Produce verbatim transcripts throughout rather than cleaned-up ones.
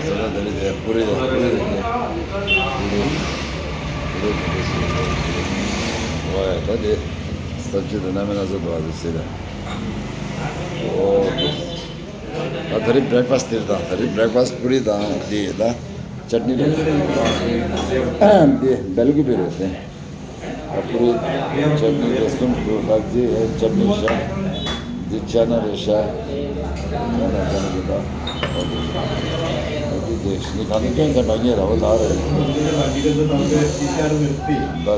ཟ་ན་དེ་རེད་དེ། པུ་རི་དང་པུ་རི་རེད་དེ། པུ་རི། པུ་རི་དེ་འདྲ་ཞིག་རེད། ཝེ། ད་དེ་སབ་ཇི་དེ་སྣ་མིན་སྣ་ཚོགས་འདུག་ཨ། དེ་ཟེར་ད། ཨོ། ད་དེ་རིང་བྷི་རེག་ཕ་སི་དེ་རེད་ད། དེ་རིང་བྷི་རེག་ཕ་སི་པུ་རི་དང་དེ་ད་ཅཊ་ནི་རེད། དེ་བེལ་གི་པི་རེད་དེ། ཨ། པུ་རི་ཅཊ་ནི་དེ་གསུམ་འདུག་ད་འདི་ཅཊ་ནི་བཞག་འདི་ཅ་ན་རེ་བཞག་ཅ་ན་ཅ་ན་གི་ད། འདི་དེ་ནི་གང་དུ་སྟོན་ཚེ་མ་ཉེ་ར་བ་ལ་རེ། བ་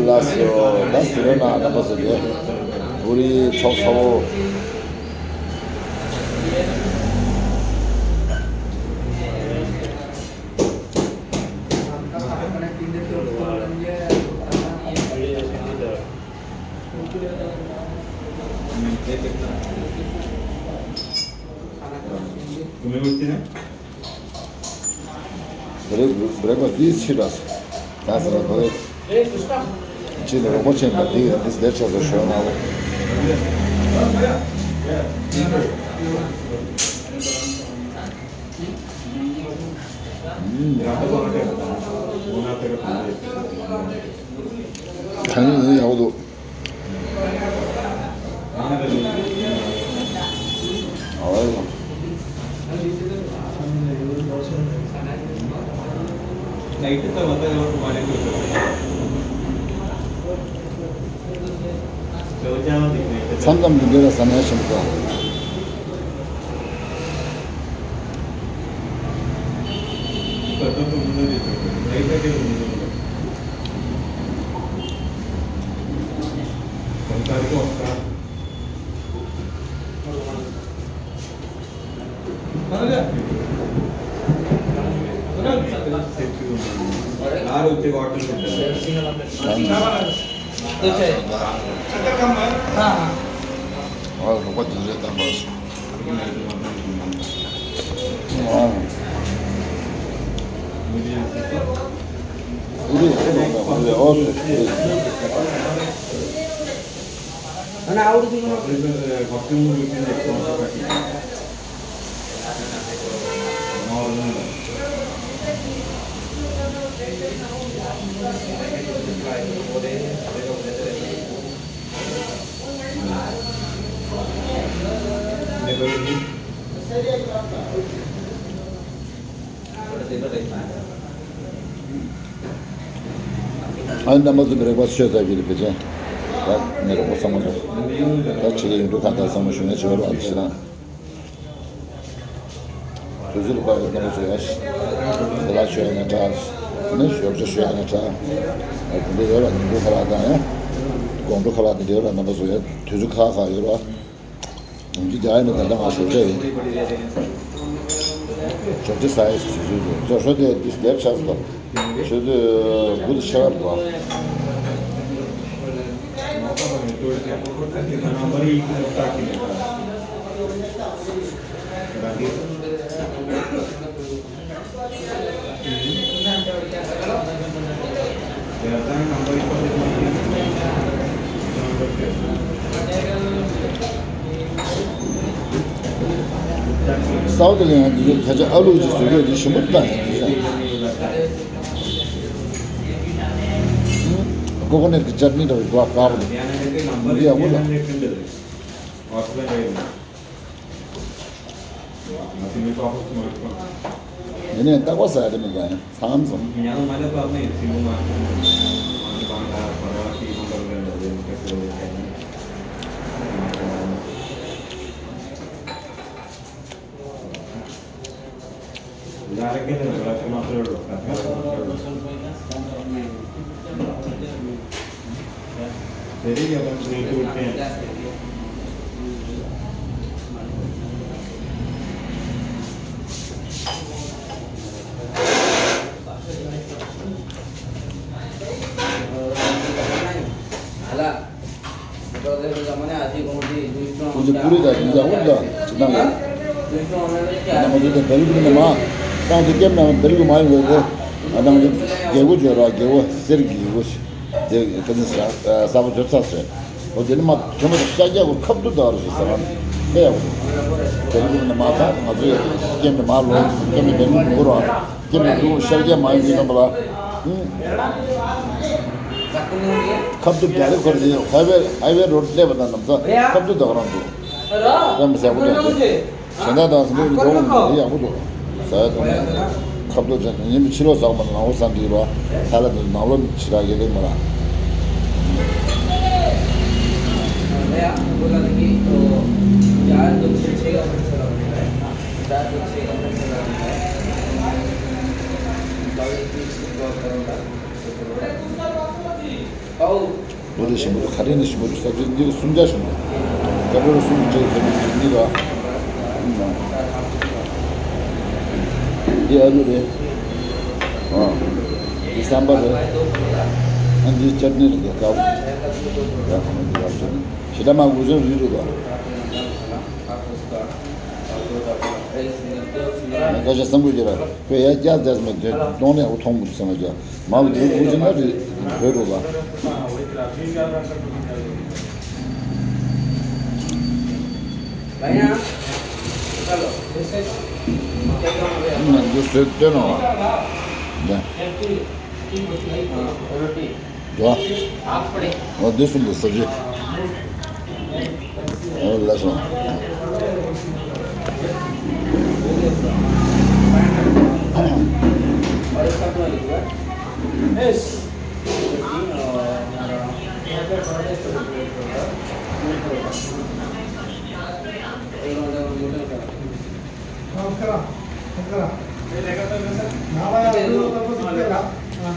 ལ་སོ་ད་སུ་རེ་ན་རྣམ་པ་སོ་དེ། པུ་རི་ཚོགས་ཚ་བོ། དེ་རིང་བྷི་རེག་ཕ་སི་འདི་ཕྱི་དྲགས་སོང་། ད་ཟེར་བ་དེ་ཕྱི་ནས་རོགས་པ་ཆེན་པ་འདི་འདི་ལས་ཆགས་སོང་ཞོལ་ནང་ལ། ད་ནི་ཡག་པོ་འདུག་མཚམས་མཚམས་འདི་འདྲ་ལ་ཟ་མ་ཞིམ་པོ། ཨ་ནི་རྣམ་པ་ཚོ་བྷི་རེག་ཕ་སི་ཤོད་ཚར་གྱི་རེད། ཕལ་ཆེར་ད་ནས་རོགས་པ་ཚང་མ་ཚོ་ད་ཁྲིད་ཀྱི་ཡོད་འགྲོ། ཁ་བརྡ་ཚང་མ་ཞུ་ན་བྱེད་པ་རོགས་ཨ་ཞེ་དྲག་དུས་ཚོད་ལ་བབ་པའི་རྣམ་པ་ཚོ་ཡང་ཞིག་དེ་ལ་ཞུ་ཡ་ཡང་དྲག་ནི་ཞོགས་ཇ་ཞུ་ཡ་ཡང་དྲག་དེ་འདྲ་ཡོད་ལ། ཉིན་གུང་ཁ་ལག་དང་ཡང་དགོང་དྲོ་ཁ་ལག་དེ་འདྲ་ཡོད་ལ། རྣམ་པ་ཚོ་ཡང་དུས་ཚོད་ཁག་ཁག་ཡོད་ལ། ཡོང་རྒྱུ་རྒྱག་ཡ་ནི་ད་ལྟ་ང་ཞོགས་ཇ་ཡིན། ཞོགས་ཇ་ཟ་ཡ་ཞིག་བྱེད་ཚུལ་དུ་མཛོ་ཤོ་དེ་འདི་ལེབ་ཆགས་སོ། ཆུ་ཚོད་དགུ་དང་ཕྱེད་ཀ་རེད་པ། སའུ་ཐི་ལ་ཡང་འདི་ཚོ་ཁ་ཆེ་ཨ་ལུ་ཅིག་བཟོས་ཡོད། འདི་ཞིམ་པོ་བཏང་ཡོད། ཀོ་ཀོ་ནཊ་གི་ཅཊ་ནི་འདྲ་བའི་སྒོ་དཀར་པོ་འདི་ཡག་པོ་འདུག་ཡིན་ནའི་རྟག་པར་ཟ་ཡ་དེ་མི་འདུག་ཨ། ཚང་མ་ཚང་། ཁོང་ཚོ་པུ་རི་དང་ཡིན་ཀྱང་འོ་འདྲ་ཅི་ལྟར་ཡོད། ང་ཚོ་དེ་བེལ་ཀུ་ནི་མ་བཏང་དུས་སྐྱེམས་ནང་བེལ་ཀུ་མ་ཡོང་བས་དེ་ང་ཚོ་རྒྱལ་པོ་བརྗོད་ར། རྒྱལ་པོ་གསེར་གྱི་རྒྱལ་པོ་ཞིག་དེ་ཁ་ཚན་ས་ས་པོ་བརྗོད་ཚར་ཟེར། འོ་དེ་ནི་མ་ཁྱོད་མ་ཤ་རྒྱག་གོ་ཁབ་ཏུ་དར་ཞིག་ཟེར་བ། དཔེ་ཡག་པོ་འདུག་དེ་རིང་ནས་མ་ཐག་ང་ཚོས་སྐྱེམས་དེ་མ་ལོ་སྐྱེམས་དེ་དེ་མི་འགོར་བ། སྐྱེམས་དེ་འདུག་ཤར་རྒྱས་མ་ཡིན་དུས་ཙམ་པ་ལ། ཁབ་ཏུ་རྒྱ་རི་ཁོར་དེ་ཧའི་ཝེ་ཧའི་ཝེ་རོ་ཌི་སླེབས་པ་དང་ནམ་ས་ཁབ་ཏུ་དག་རང་འདུག་དཔེ་མི་སྲིད་པོ་འདུག་གཞན་དག་དང་སེམས་ཁྲལ་འགྲོ་འོང་མི་འདུག་ཡག་པོ་འདུག་ཟ་ཡ་འཐུང་ཡ་ཁབ་ཏུ་ཅན་ཡིན་པའི་ཕྱི་ལོགས་ཟག་མ་ནང་ལོགས་ཟ་འགྲིག་ར། ཧ་ལ་དེ་ནང་ལོགས་ཕྱི་ར་གི་ལེགས་མ་ར། ལོ་རེ་ཞིམ་པོ་འདུག་ག་རེ་ནས་ཞིམ་པོ་འདུག་ས་བཅད་འདི་ག་སུམ་བརྒྱ་ཞིམ་པོ་འདུག་སྐབས་རེ་སུམ་བརྒྱ་ཞིམ་པོ་འདུག་གཉིས་ཀ་འདི་ཨ་ལུ་རེད། ཨ། འདི་ཟམ་པ་རེད། ཨ་འདི་ཅར་ནི་རེད། འདི་དཀར་པོ། ཡ་གང་འདི་ཡག་ཅར་ནི་ཞེ་དྲག་མ་དགོས་ཚོད་རིགས་རེད་པ། ཁ་ཤས་བསམ་དགོས་ཀྱི་ར། ཁོས་ཡ་རྒྱ་རྒྱ་མེད་དེ་གཏོང་ནས་འུ་མཐོང་མི་འདུག་བསམ་ལ་རྒྱ། མང་གི་དུས་དབུ་ཅན་ལ་རེད་བོད་རུ་ལ། ང་ཚོ་བཟོས་སྟོན་ནོ་བ། འདྲ། འོ་འདི་གསུམ་དུ་ཟབ་ཅིག་ཨོ་ལགས་སོ། नमस्कार। नमस्कार। ना भाई, आप लोग को दिक्कत है। हाँ।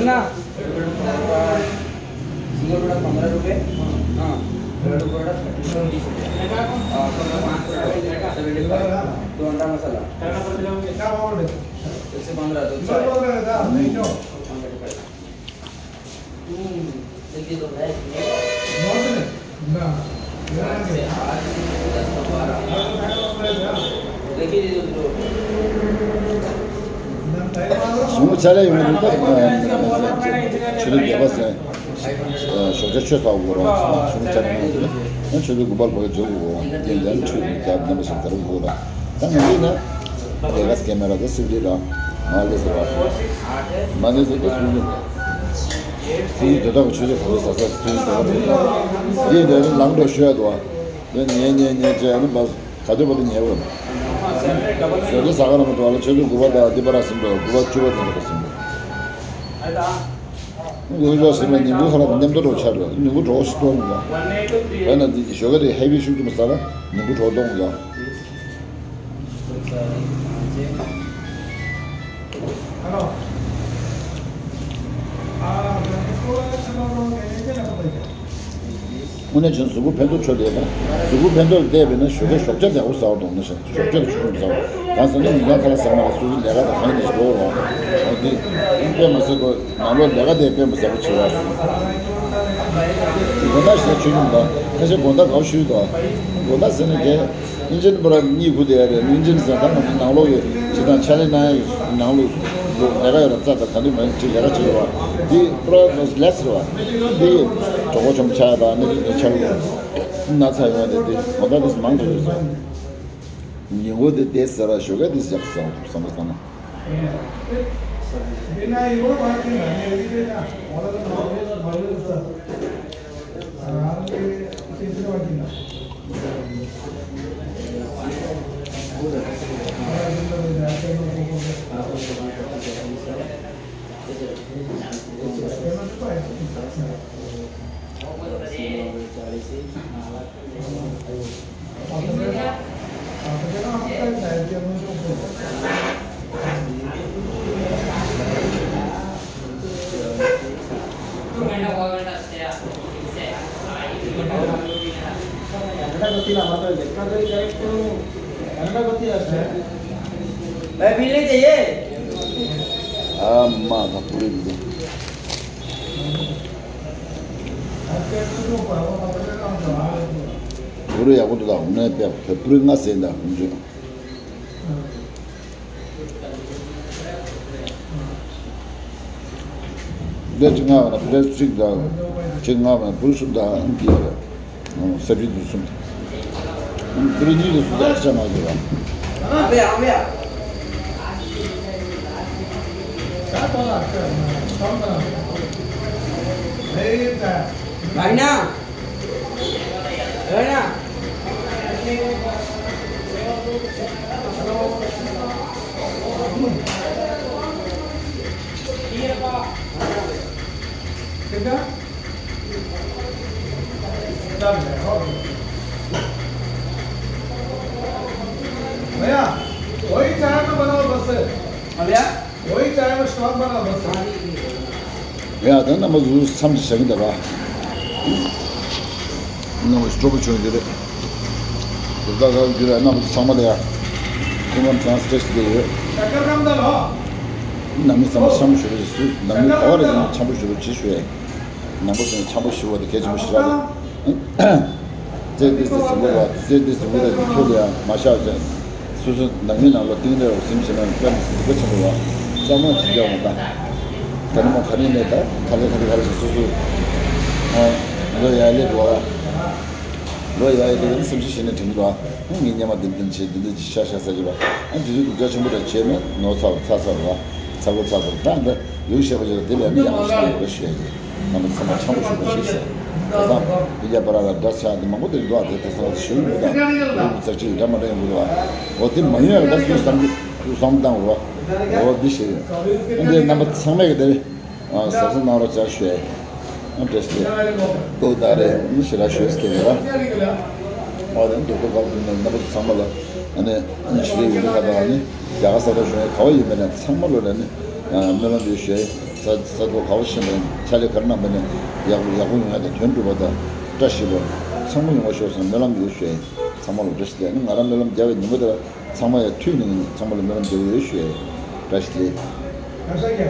ना। सिंगल प्रोडक्ट पन्द्रह रुपये। हाँ। डबल प्रोडक्ट तीस रुपये। और पाँच प्रोडक्ट सेवेंटी फाइव। दो अंडा मसाला। क्या भाव है? एक सौ पन्द्रह, दो सौ। नहीं, क्यों? གཞུང་ལ་ཕྱག་ལས་ཡོང་དུས་ད་ཆོས་ལུགས་སྡེ་པ་ཟེར་ཞོགས་ཇ་མཆོད་ཚར་དགོས་ར། གཞུང་ལ་ཕྱག་ལས་ཡོང་དུས་ན་ཆོས་ལུགས་དགོན་པ་ལ་ཕར་འཇོག་དགོས། རྐྱེན་ལྡན་ཆོས་ལུགས་རྒྱབ་རྣམ་པ་ཞིག་ག་རེ་དགོས་ར། ད་ང་འདི་ན་རྒྱལ་ཁ་སྐྱེ་མེད་ར། ད་སིབ་ལི་ར་མ་ལེ་ཟེར་བ། མ་ལེ་ཟེར་ཏེ་སུ་ཡིན། སུ་ཡིན་དེ་དག་གི་ཆོས་ཚོགས་ག་རེ་ཟ་ས་སུ་ཡིན་དེ་ག་རེ་ཡིན། འདི་འདྲ་ནི་ལངས་འགྲོ་ཤོད་དོ། འདི་ཉལ་ཉལ་ཉལ་བྱས་ནི་མ་ག་དུས་བར་དུ་ཉལ་བ། ཞོགས་ཇ་ཟ་ག་ར་མ་གཏོགས་ལ་ཆོས་ཚོགས་དགུ་པ་དང་འདི་པ་ར་ཟིན་པ། དགུ་པ་བཅུ་པ་དེ་འདྲ་ཟིན་པ། དགུ་པ་ཟིན་པ་ཉིན་གུང་ཁ་ལ་ནེམ་ཏོ་འགྲོ་ཆར་ར། ཉིན་གུང་གྲོགས་ཤིག་གཏོང་ཡ། ཡང་ན་འདི་ཞོགས་ཀ་དེ་ཧེ་བི་ཤུགས་ཀྱིས་མ་ཟ་ལ་ཉིན་གུང་གྲོགས་གཏོང་ཡ། དངོས་གནས་བྱས་ན་གཟུགས་པོ་ཕན་ཐོགས་ཆོག་བསྡད་ན། གཟུགས་པོ་ཕན་ཐོགས་ལ་བསྡད་པས་ན་ཞོགས་ཀས་ཞོགས་ཇ་ཡག་པོ་ཟ་བ་དང་ནི་ཞོགས་ཇ་ལ་ཆུ་ཆུང་ཟ་བ། གང་ཟེར་ན་ཉིན་གང་ཁ་ལག་ཟ་མ་ལ་སོ་སོའི་ལས་ཀ་དང་གང་ཡིན་ཞིག་འགྲོ་བ། འོ་དེ་དཔེ་མ་ཟ་དགོས། ནང་ལོགས་ལས་ཀ་དེ་དཔེ་མ་ཟ་བ་བྱེད་པ། དགོང་དག་ཞིག་ཆུ་ཆུང་དང་ཁ་ཤས་དགོང་དག་དགའ་བོ་ཞུས་དང་། དགོང་དག་ཟེར་ན་རྒན། ཨིན་ཇིན་པོ་ར་གཉིད་ཁུག་དེ་ཡ་རེད། ཨིན་ཇིན་ཟེར་ད་ང་ཚོ་ནང་ལོགས་ཀྱི་ཅི་དང་ཕྱག་ལས་གནང་ཡ་ཡོད། ནང་ལོགས་ལས་ཀ་ཡོད་ར། རྩ་དང་ག་འདྲ་མ་ཡིན་ཅི་ལས་ཀ་བྱེད་ཡོད་པ། འདི་པུ་ར་ལེགས་རེད་པ། འདི་གྲོགས་པོ་ཆུང་ཆགས་དང་ནི་འདི་ཆགས་ཡོད། ན་ཚ་ཡོང་དེ་འདི་ང་ད་འདི་མང་དུ་ཡོད་ཟེར། ཉིན་གུང་འདི་བསྡད་ཟེར་ར། ཞོགས་ཀས་འདི་ཟེར་བསམ་བསམ་བསམ་ན། भाई, मिलने चाहिए। ཨ་མ་ད་པུ་རི་འདུག་པུ་རི་ཡག་པོ་འདུག་ད་འོ་ན་དཔེ་པུ་རི་ལྔ་ཟེར་འདུག་ཁོང་ཚོས། ཕུ་ལེ་གཅིག་མངགས་པ་ན་ཕུ་ལེ་གཅིག་དང་གཅིག་མངགས་པ་ན་ཕུ་ལེ་གསུམ་དང་འདི་ཡོད་རེད། ཨང་། ས་བྲིས་འདི་གསུམ། ཕུ་ལེ་གཉིས་ལ་སུ་ཙག་ཤ་མ་དགོས་ར། भैया, वही चाय में बनाओ बस। हाँ भैया। वही चाय में स्ट्रॉन्ग बनाओ बस। ཡ། ད་རྣམ་པ་ཚོ་མཚམས་ཅིག་བཞག་གི་འདུག་ར། རྣམ་པ་ཚོ་སྤྲོ་པོ་བྱུང་ཡོད་རེད། དེ་ད་ག་རྒྱུ་ར་རྣམ་པ་ཚོ་ཚང་མ་ལ་ཡ། ཁོང་རྣམ་ཚང་སྟྲེ་སི་དེ་ཡོད། ནང་མི་ཚང་མ་འཆམ་པོ་ཞུ་རོགས་ཞུ། ནང་མི་ག་བ་རེ་ཡིན་འཆམ་པོ་ཞུ་རོགས་ཅེས་ཞུ་ཡ། ནང་པ་ཚོ་འཆམ་པོ་ཞུ་བ་དེ་གལ་ཆེན་པོ་ཞིག་རེད། རྩེ་འདི་སི་ཟིན་པོ་ར། རྩེ་འདི་སི་ཟིན་པོ་ར། ཁྱོད་ལ་ཡང་མ་བཞག་ཅིང་། སོ་སོ་ནང་མི་ནང་ལ་གཏིང་རེ་བ་ཟིན་བྱས་ན་དཔེ་མི་སྲིད་པ་ཆེན་པོ་ར། ཅང་མ་ཅི་རྒྱག་མ་ད། ད་ནི་མ་ག་ནས་ནས་ད་ག་ལེ་ག་ལེ་ག་ལེ་ཞིག་སོ་སོ། ཨོ། ལོ་ཡ་ལེ་འགྲོ་བ། ལོ་ཡ་ཡ་དེ་ནི་སེམས་ཤེས་བྱས་ནས་དྲན་གྱི་འདུག་ཨ། ངས་སྙེ་མ་ལྡེམ་ལྡེམ་བྱས་འདི་འདི་ཅི་ཤ་ཤ་ཟ་གི་ར། ཨ་འདི་དུས་སྡུག་ཅག་ཆེན་པོ་ར་བྱས་ནས་ནོར་ཚར་ཚར་ཚར་ར། ཚ་གོ་ཚ་གོ་ད་འདི་ཡུག་བཤད་པ་ཞིག་ལ་དེ་ལས་ནི་ཡང་ཞིག་ཡོད་ར་ཞུ་ཡ་ཡིན། ང་མི་ཚང་མ་འཆམ་པོ་ཞུ་བ་ཞིག་ཟེར། ད་ཚང་མི་རྒྱ་བར་ལ་འདྲ་ཆགས་འདི་མང་པོ་དེ་འདུག་ཨ། དེ་དེ་ཚང་ཞུ་ཡོད་ད། དེ་རིགས་ཚར་གཅིག་འདྲ་མ་འདྲ་ཡོང་གི་འདུག་ཨ། འོ་དེ་མ་ཡིན་ཡ་ད་སུ་བསམ་གི་སུ་བསམ་བཏང་རོགས། འོ་འདི་ཞིག་ཡིན། འདི་རྣམ་པ་ཚང་མས་གི་དེ་རེད། ཨ། གཟབ་གཟབ་གནང་རོགས་བྱ་ཞུ་ཡ། ཨ་བཀྲ་ཤིས་བདེ་ལེགས། ཨོ་ད་རེད། ཨ་ཞེ་དྲག་ཞུ་ཡ་སྐད་མེད་ར། ཨོ་དེ་རྡོག་རྡོག་ག་བ་བསྐུར་ནས་རྣམ་པ་ཚོ་ཚང་མ་ལ་ཨ་ནི་ཨ་ནི་ཕྱི་རྒྱལ་ཡུལ་གྲུ་ཁག་དང་ཨ་ནི་རྒྱ་གར་ས་ཐོག་བཞུགས་མཁན་ག་བ་ཡིན་པ་ནས་ཚང་མ་ལོ་ལ་ཨ་ནི་སྨོན་ལམ་ཡོད་ཞུ་ཡ། ས་ས་ཐོག་ག་བ་ཕྱིན་པ་ནས་ཕྱག་ལས་ག་རེ་གནང་པ་ནས་ཡག་པོ་ཡག་པོ་ཡོང་ཡ་དང་དོན་འགྲུབ་པ་དང་བཀྲ་ཤིས་པ་ཚང་མ་ཡོང་བ་ཤོག་ཟེར་སྨོན་ལམ་ཡོད་ཞུ་ཡ། ཚང་མ་ལ་བཀྲ་ཤིས་བདེ་ལེགས། ཨ་ནི་ང་རང་སྨོན་ལམ་རྒྱག་པའི་ཉིན་མོ་དེ་ལ་ཚང་མ་ཡ་མཐུད་ནས་ཚང་མ་ལ་སྨོན་ལམ་རྒྱག་གི་ཡོད་ཞུ་ཡ། བཀྲ་ཤིས་བདེ་ལེགས།